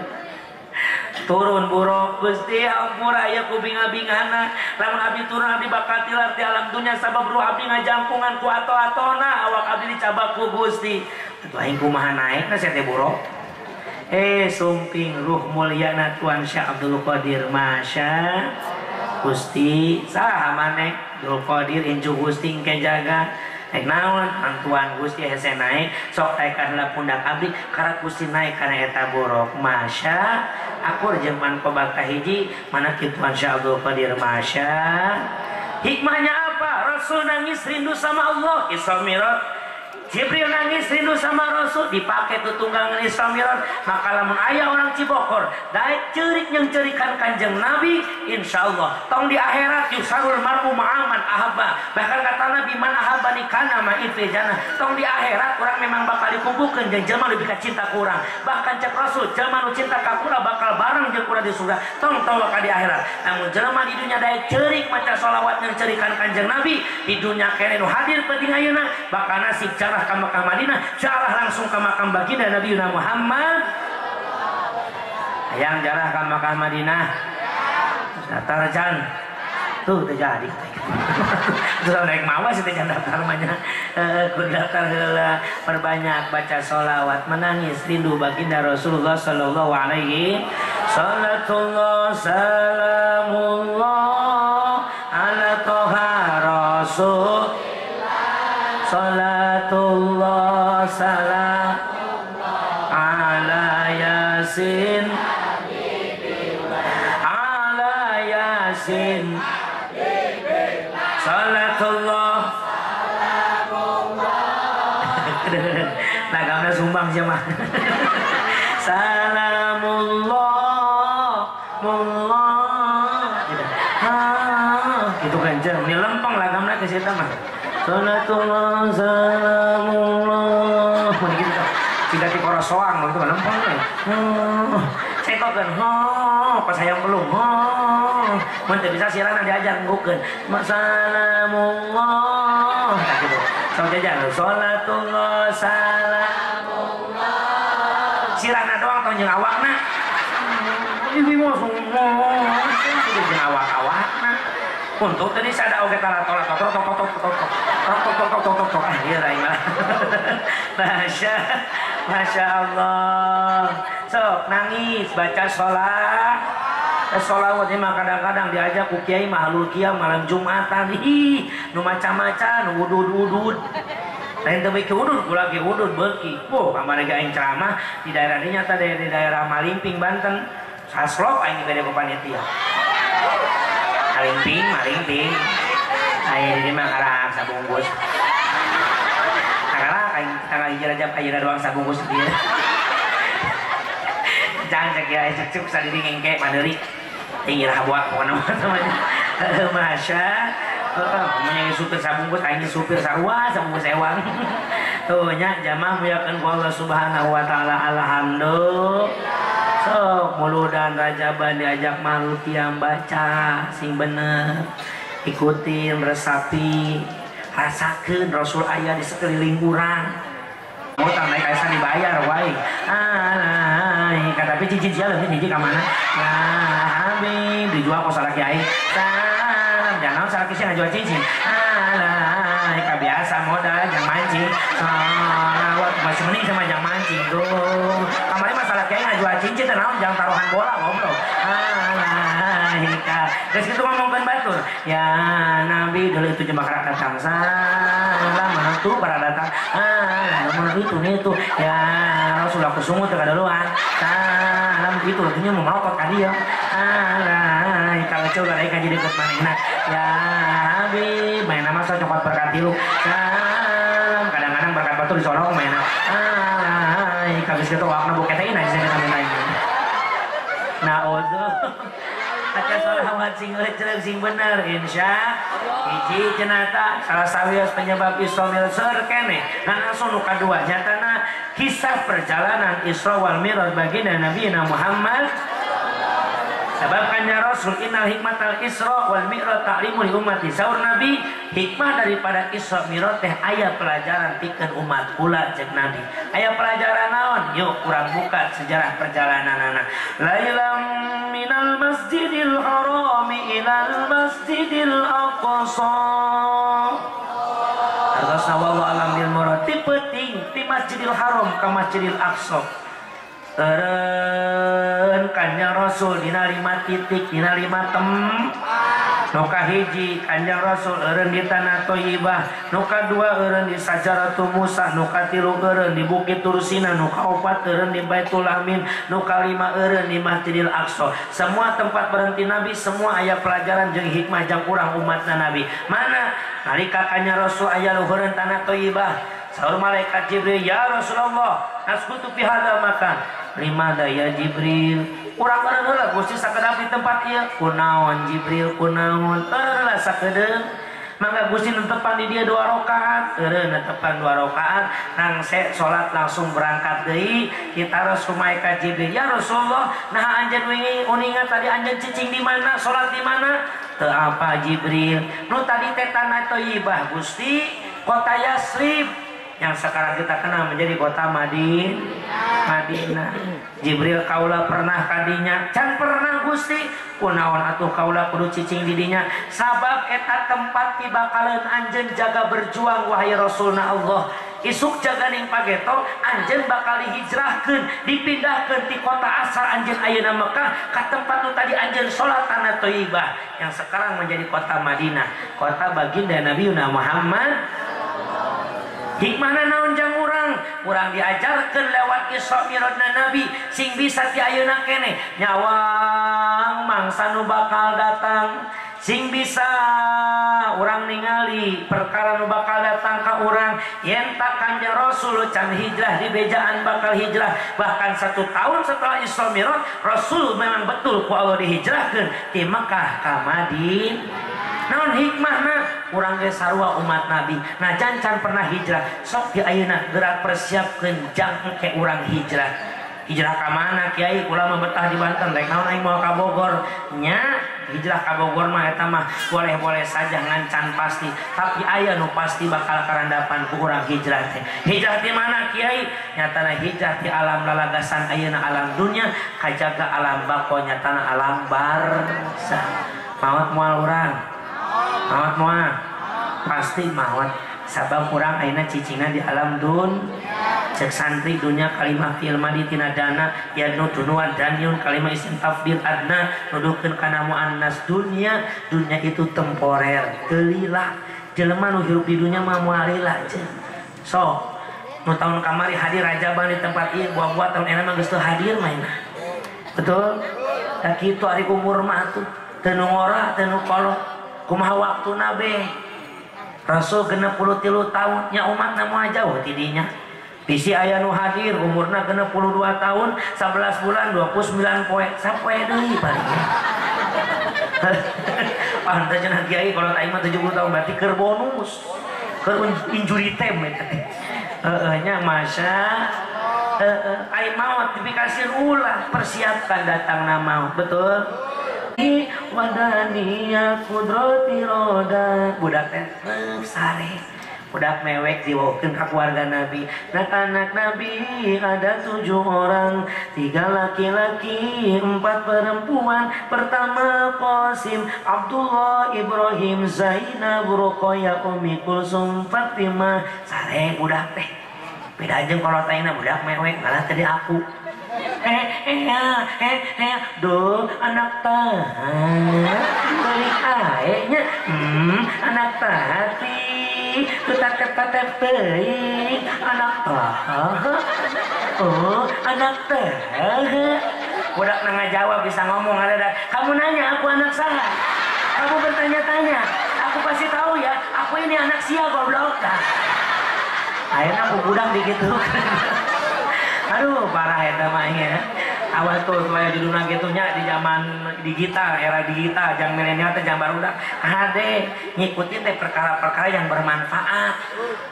Turun buruk Gusti ampura aya ku binga-bingana lamun abdi turun abdi bakal tilar di alam dunya sabab ruh abdi ngajangkungan ku ato-atona awak abdi dicabak ku Gusti. Atuh aing kumaha naekna sia teh buruk? Sumping ruh mulyana Tuan Syekh Abdul Qadir masya Gusti saha maneh Abdul Qadir incu Gusti engke jaga. Naik naon mantuan Gusti hese naik sok taekan heula pundak abdi karak Gusti naik kana eta borok masya akur jeung manqobah kahiji mana kituan Syekh Abdul Qadir masya. Hikmahnya apa? Rasul nangis rindu sama Allah Isra Mi'raj, Jibril nangis rindu sama Rasul dipakai tutunggangan Isra Mi'raj. Maka lamun aya orang Cibokor daek ceurik yang cerikan Kanjeng Nabi insyaallah tong di akhirat yusarul mar'u ma'aman ahabba, bahkan kata Nabi man ahabbani kana ma'i fil jannah, tong di akhirat orang memang bakal dikumpulkeun jeung jelema lebih ka cinta ku urang, bahkan cek Rasul jelema nu cinta ka urang bakal bareng jeung urang di surga tong tong bakal di akhirat. Namun jelema di dunya daek ceurik maca sholawat yang cerikan Kanjeng Nabi di dunya kene nu hadir penting ayeuna bakal nasib jarah ke Mekah Madinah, jarah langsung ke makam baginda Nabi Muhammad. Hayang jarah ke Mekah Madinah, daftar can, tuh terjadi. Terus naik mawa sih teh daftar banyak, kudu daftar heula, perbanyak baca sholawat, menangis rindu baginda Rasulullah Sallallahu Alaihi. Salatullah salamullah ala toha Rasul. Salatullah salam ala yasin ala yasin salatullah salamullah. Lagamna sumbang sia mah. Salamullah mullah gitu kan jeung ni lempeng lagamna ke situ mah. Salatullah salamullah mun kitu tah ciga ti korosoang mun teh lempeng we. Cengkokeun pas hayang pelung. Mun teu bisa sirana diajar nggukeun. Salamullah tah kitu. Sok jajan salatullah salamullah. Sirana doang tong jeung awakna. Ieu mah jeung awak-awakna. Untuk tadi sada oge tara tolak tok tok tok tok tok tok tok tok tok tok ah ieu aing mah. Masya Masya Allah. Sok nangis baca sholat. Sholawat mah kadang-kadang diajak ku kiai mahlul kiam malam Jumatan. Ih, nu macam-macam nu wudud-wudud. Lain teu beuki wudud, kula ge wudud beuki. Wah, kamari ge aing ceramah di daerah dinya teh di daerah Malimping Banten. Saslop aing dibere ku panitia. Maringting, maringting. Aya di mah karak sabungkus. Karak aing tanggal 1 Rajab ayeuna doang sabungkus dieu. Jangan cek ya, cek sadiri ngengke mandiri. Tinggi lah buat pokoknya mah. Masya Allah, supir sabungkus aing supir sarua sabungkus ewang. Tuh nya jamaah muliakeun ku Allah Subhanahu wa taala, alhamdulillah. Sok muludan Rajaban diajak malu tiang baca sing bener, ikutin resapi, rasakeun Rasul aya di sekeliling urang. Utang naik aisan dibayar wae. Alai tapi cincin sia leuh cincin ka mana? Nah, habib dijual ku salaki aing. Salam, jangan salaki sia ngajual cincin. Alai kabiasa modal jang mancing. Salawat masih mending sama jang mancing tuh. Kamari mah salaki aing ngajual cincin teh naon jang taruhan bola goblok. Alai ka. Geus kitu ngomongkeun batur. Ya Nabi dulu itu jemaah datang. Salam tuh para datang. Ah, itu nih itu ya Rasul aku sungut ke duluan. Salam itu artinya mau merotot ka dia. Alai kalau coba lain kaji deket manehna. Ya Habib, main nama sok cokot berkat tilu. Salam kadang-kadang berkat batu disorong mainna. Alai kabis kitu wakna buket teh aja kita mintain. Naudzu. Aca sholawat sing ecreg sing bener insya hiji cenata salah sawios penyebab Isra Mi'raj seueur keneh. Nah langsung nu kadua nyatana kisah perjalanan Isra wal Mi'raj baginda Nabi Muhammad. Sebab kanjeng Rasul innal hikmatal Isra wal Mi'raj ta'limu li ummati. Saur Nabi hikmah daripada Isra Mi'raj teh aya pelajaran pikeun umat kula ceuk Nabi. Aya pelajaran naon? Yuk urang buka sejarah perjalananana. Lailam minal masjidil harami ilal masjidil aqsa. Artosna wallahu alam bil murad. Ti peuting ti Masjidil Haram ka Masjidil Aqsa. Eureun Kanjeng Rasul dina 5 titik dina 5 tempat. Nu kahiji Kanjeng Rasul eureun di tanah Thayyibah, nu kadua eureun di Sajaratu Musa, nu katilu eureun di Bukit Tursina, nu kaopat eureun di Baitul Amin, nu kalima eureun di Masjidil Aqsa. Semua tempat berhenti Nabi semua aya pelajaran jeung hikmah jang urang umatna Nabi. Mana nalika Kanjeng Rasul aya luhureun tanah Thayyibah, saur malaikat Jibril, "Ya Rasulullah, askutu fi hadza makan." Limada ya Jibril? Urang eureun heula Gusti sakedap di tempat ieu. Kunaon Jibril, kunaon? Eureun heula sakedeung. Mangga Gusti netepan di dia 2 rakaat. Eureun netepan 2 rakaat, nangse salat langsung berangkat deui. Kita ku malaikat Jibril, "Ya Rasulullah, naha anjeun wingi uninga tadi anjeun cicing di mana, salat di mana?" Teu apa Jibril? Nu tadi teh tanah Thayyibah Gusti, kota Yasrib yang sekarang kita kenal menjadi kota Madinah. Jibril kaula pernah kadinya, can pernah Gusti. Kunaon atuh kaula kudu cicing didinya, sabab eta tempat pibakaleun anjeun jaga berjuang wahai Rasulna Allah. Isuk jaga ning pageto anjeun bakal dihijrahkeun, dipindahkeun ti kota asal anjeun ayeuna Mekah ka tempat nu tadi anjeun salat tanah Thayyibah yang sekarang menjadi kota Madinah, kota baginda Nabi Muhammad. Hikmahna naon jang urang? Urang diajarkeun lewat Isra Mi'rajna Nabi sing bisa ti ayeuna keneh nyawang mangsa nu bakal datang, sing bisa urang ningali perkara nu bakal datang ka urang. Yen tak Kanjeng Rasul can hijrah di bejaan bakal hijrah. Bahkan 1 tahun setelah Isra Mi'raj Rasul memang betul ku Allah dihijrahkeun ti Mekah ka Madinah. Naon hikmahna? Urang ge sarua umat Nabi. Nah can pernah hijrah, sok di ayeuna gerak persiapkeun jang engke urang hijrah. Hijrah ka mana kiai? Kula mah betah di Banten, rek naon aing moal ka Bogor. Nya, hijrah ka Bogor mah eta mah boleh-boleh saja ngan can pasti, tapi aya nu pasti bakal karandapan ku urang hijrah teh. Hijrah di mana kiai? Nyatana hijrah di alam lalagasan ayeuna alam dunya kajaga alam bako nyatana alam barzah. Maot moal urang? Maot moal? Pasti maot. Sabab urang ayeuna cicingna di alam dun. Cek santri dunya kalimah fi'il madi tina dana yadnu dunuan danyun kalimah isim tafdil adna nuduhkeun kana muannas dunya. Dunya itu temporer, teu lila. Jelema nu hirup di dunya mah moal lila jeung. So, nu tahun kamari hadir rajaban di tempat ieu, buah-buah tahun enak mah geus teu hadir mainna. Betul? Da kitu ari umur mah atuh. Teu nu ngora, teu nu kolot. Kumaha waktuna be? Rasul 63 tahun nya umatna moal jauh ti dinya. Bisi aya nu hadir umurna 62 tahun, 11 bulan 29 poe. Sapoe deui paling. Pantes cenah kiai kalau aing mah 70 tahun berarti keur bonus. Keur injury time eta teh. Heeh nya masya ai maot dipikasir ulah persiapkan datangna maut, betul? Wadaniya kudrati roda budak teh sare budak mewek diwaukeun ka keluarga Nabi. Anak-anak Nabi ada 7 orang, 3 laki-laki, 4 perempuan. Pertama Qasim, Abdullah, Ibrahim, Zainab, Ruqayyah, Ummi Kulsum, Fatimah. Sare budak teh. Beda jeung kolot aingna budak mewek malah tadi aku. Duh, anak tahan, beli aeknya, anak tahati, ketak-ketak teuing, anak tahan, oh, anak tahan. Budak nangga jawab bisa ngomong ada. Kamu nanya aku anak saha, kamu bertanya-tanya, aku pasti tahu ya, aku ini anak sia goblok. Akhirnya aku budak digitu. Aduh, parah eta mah ya. Awal tuh supaya judulna kitu nya di zaman digital, era digital, jang milenial teh jang barudak. Hade ngikutin teh perkara-perkara yang bermanfaat.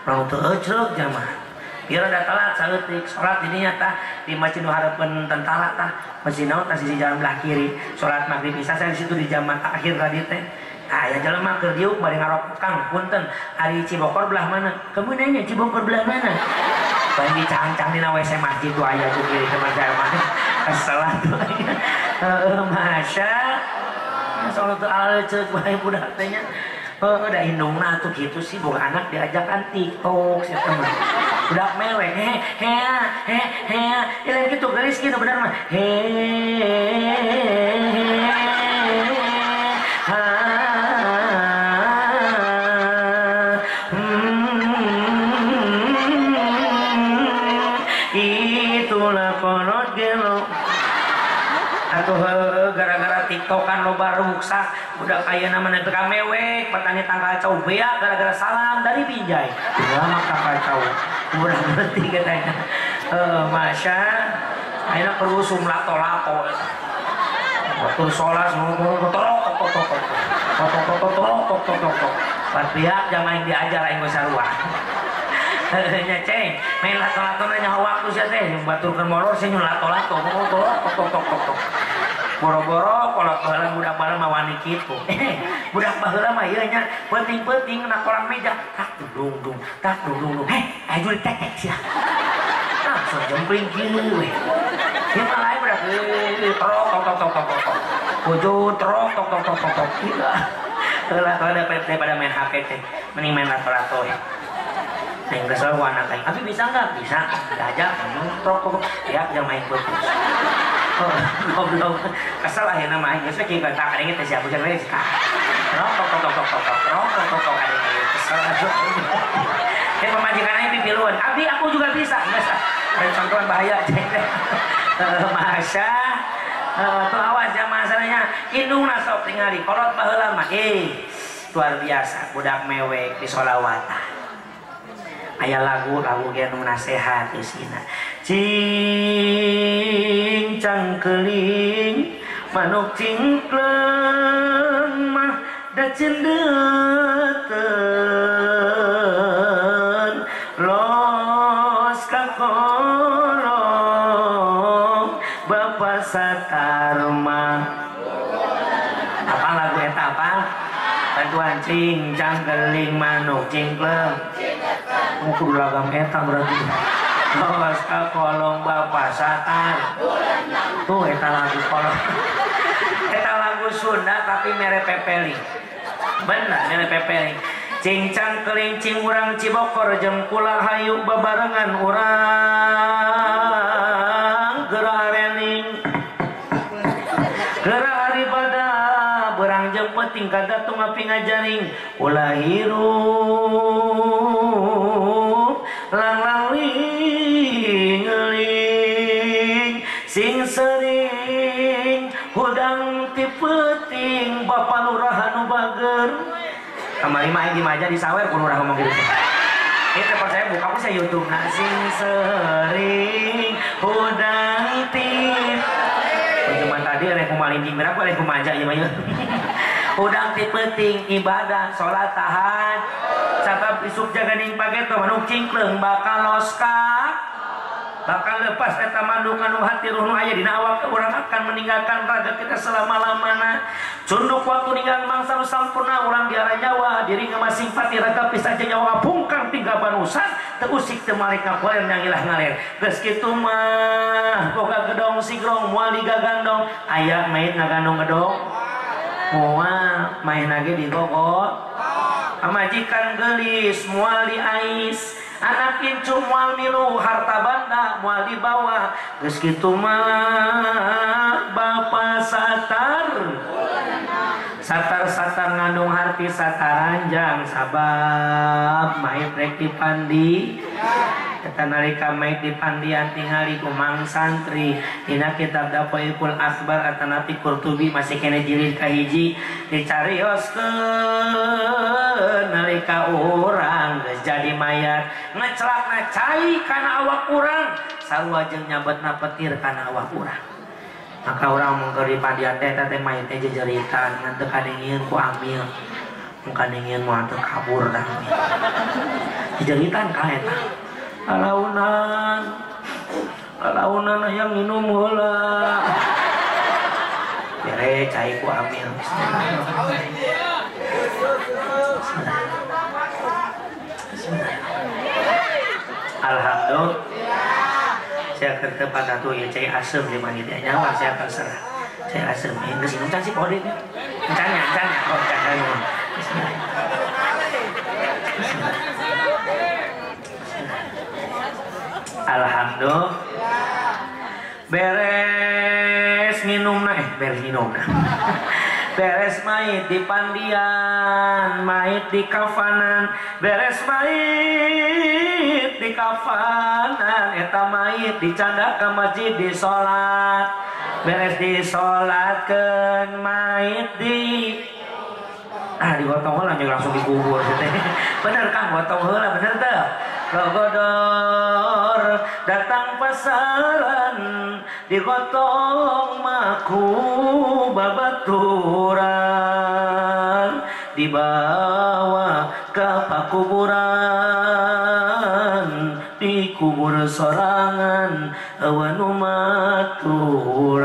Urang teu euceuk jamaah. Biar ada telat saeutik salat di dinya tah di masjid nu hareupeun tentara tah, masjid naon tah sisi jalan belah kiri. Salat maghrib isya saya di situ di zaman akhir tadi teh. Tah aya jelema keur diuk bari ngarokok, Kang, punten. Ari Cibokor belah mana? Kamu nanya Cibokor belah mana? Bagi cangcang dina WC masjid tuh aya tuh kiri teman saya mah. Kesel tuh. Heeh, masya. Salat teu aleuceuk bae budak teh nya. Heuh, da indungna atuh kitu sih boga anak diajakan TikTok sia teh mah. Budak mewek he he he he. Lain kitu geulis kitu bener mah. He ha. Atuh gara-gara tiktokan loba ruksak budak aya namanya teu mewek petani tangkal cau bea gara-gara salam dari Binjai lama tangkal cau murah berarti katanya masya ayeuna perlu sumlato-lato waktu sholat tok tok tok tok tok tok tok tok tok tok pihak jangan yang diajar aing sarua. Nya ceng main lato-lato nya waktu sia teh baturkeun molor sia lato-lato tok tok tok tok tok boro-boro kolot baheula budak baheula mah wani kitu. Budak baheula mah ieu nya peuting-peuting na kolang meja tak dung dung tak dung dung. Heh aya jurig tek-tek sia. Langsung jempling kieu we. Ieu mah lain budak trok tok tok tok tok tok. Wujud trok tok tok tok tok tok. Heula daripada main HP teh mending main lato-lato we. Yang kesel anak aing. Tapi bisa nggak? Bisa. Diajak trok tok ya jangan main putus. Oh, goblok. Kesel akhirnya mah aing geus we kieu tak kadenge teh siapa we. Trok tok tok tok tok tok trok tok tok tok kadenge kesel atuh. Eh pamajikan aing pipiluan. Abi aku juga bisa. Geus ah. Contohan bahaya cek teh. Masya. Tuh awas jamaah masalahnya. Indungna sok tingali kolot baheula mah. Luar biasa budak mewek di sholawatan. Aya lagu-lagu ge nu nasehat isina. Cing cangkeling manuk cingkleng mah da cendeuten los ka kolong Bapa Satarma. Apa lagu eta apa? Bantuan cing cangkeling manuk cingkleng. Kudu lagam eta berarti. Los ka kolong Bapa Satar. Tuh eta lagu kolong. Eta lagu Sunda tapi mere pepeling. Bener mere pepeling. Cing cangkeling cing urang Cibokor jeung kula hayu babarengan urang geura rening. Geura haripada berang jeung penting kadatung api ngajaring ulah hirup lang-lang ling ling sing sering hudang ti peuting. Sawer. Kamari mah aing di maja di sawer kudu urang ngomong gitu. Ini tempat saya buka aku saya YouTube nah sing sering hudang tip. Cuman tadi rek kumalinjing merah aku rek kumaja ieu mah ieu. Hudang ti peuting ibadah salat tahan. Sabab isuk jaganing pageto manuk cingkleung bakal loska. Bakal lepas eta manduk anu hati ruh nu aya dina awak urang akan meninggalkan raga kita selama-lamana. Cunduk waktu ninggal mangsa nu sampurna urang di arah nyawa diri ngamasing pati raga pisah jeung nyawa pungkang tinggal banusan teu usik teu malik ngakoler nyangilah ngaler. Geus kitu mah boga gedong sigrong moal digagandong aya mait ngagandong gedong moal main lagi digogok pamajikan geulis moal diais anak incu moal milu harta banda moal dibawa geus kitu mah bapa satar satar satar ngandung harti sataranjang sabab mait rek dipandi eta nalika mait dipandian tingali ku mang santri dina kitab Daqaiqul Akhbar atanapi Qurtubi masih kene jilid kahiji dicarioskeun nalika urang geus jadi mayat ngecelakna cai kana awak urang sarua jeung nyabetna petir kana awak urang. Maka urang mun keur dipandian teh eta teh mayat teh jejeritan ngan teu kadengieun ku amil mun kadengieun moal teu kabur dah jejeritan ka eta alaunan alaunan hayang minum heula bere cai ku amil. Bismillahirrahmanirrahim. Alhamdulillah. Saya kerja pada tuh ya cai asem di panitia nyawa saya akan serah cai asem ya geus minum can sih kode nya can nya can nya oh can can bismillah. Alhamdulillah. Beres minumna beres minumna beres mait di pandian mait di kafanan beres mait di kafanan eta mait dicandak ka masjid di salat beres disolatkeun mait di digotong heula jeung langsung dikubur teh. Bener Kang gotong heula bener teu? Gogodor datang pasaran digotong maku babaturan dibawa ke pakuburan dikubur sorangan eueuh nu maturan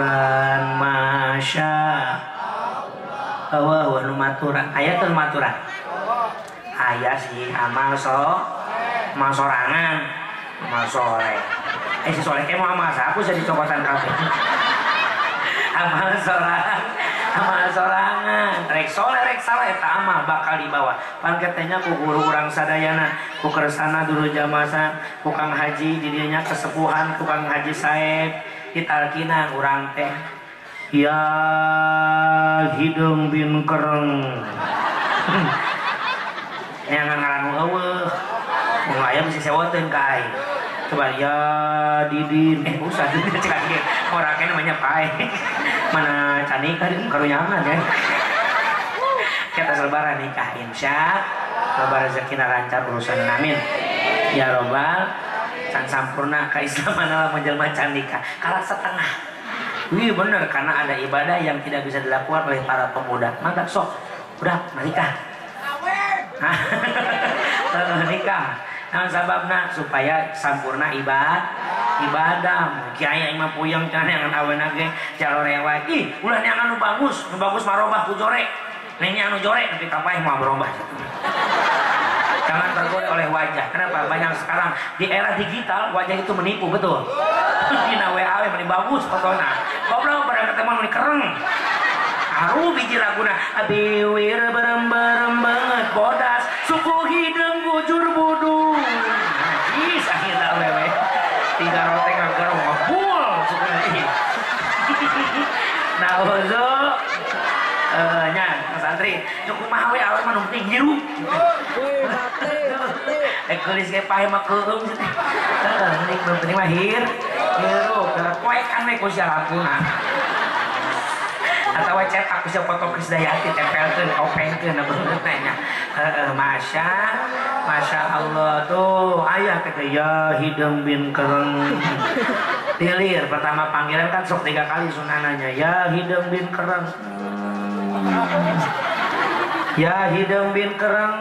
masya Allah eueuh nu maturan aya teu maturan aya sih amal so amal sorangan amal soleh si soleh kayak mau amal aku jadi cokotan kafe amal sorangan amal sorangan rek soleh rek salah eta amal bakal dibawa pan katanya ku guru urang sadayana ku kersana dulu jamasa ku Kang Haji di dinya kesepuhan ku Kang Haji Saeb ditalkinan urang teh ya hideung bin kereng neangan ngaran nu eueuh mun aya mesti sewoteun ka aing. Coba ya Didin usah Didin cek ieu orangnya namanya pae mana can nikah karunyangan ya kita selebaran nikah insya lebaran rezekina lancar urusan amin ya robbal can sampurna keislaman lamun jelema can nikah kalah setengah. Wih bener karena ada ibadah yang tidak bisa dilakukan oleh para pemuda. Mantap sok udah menikah. Nikah. Nah sababna supaya sampurna ibadah. Kiai mah puyeng can yang awena ge jalorewa. Ih, ulah neangan nu bagus marobah ku jore. Neng anu jore tapi kapaeh moal berubah. Jangan tergoda oleh wajah. Kenapa? Banyak sekarang di era digital wajah itu menipu, betul. Dina WA meni bagus fotona. Goblok barang ketemu meni kereng. Aru biji laguna abiwir berem-berem banget bodas suku hideung bujur budu. Najis akhirna wewe. Tiga rote ngagerong ngebul suku nanti. Nauzu nya santri cukup mah we awe mah nu penting hirup. Geulis ge pae mah keueung teh. Heeh, penting mah hirup. Poekan we ku sia lampuna. Atau cetak bisa foto Krisdayanti tempelkeun opengkeun na beungeut nya. Heeh, Masya Allah tuh ayah kata ya hideung bin kereng. Dilir pertama panggilan kan sok 3 kali sunananya ya hideung bin kereng. Ya hideung bin kereng.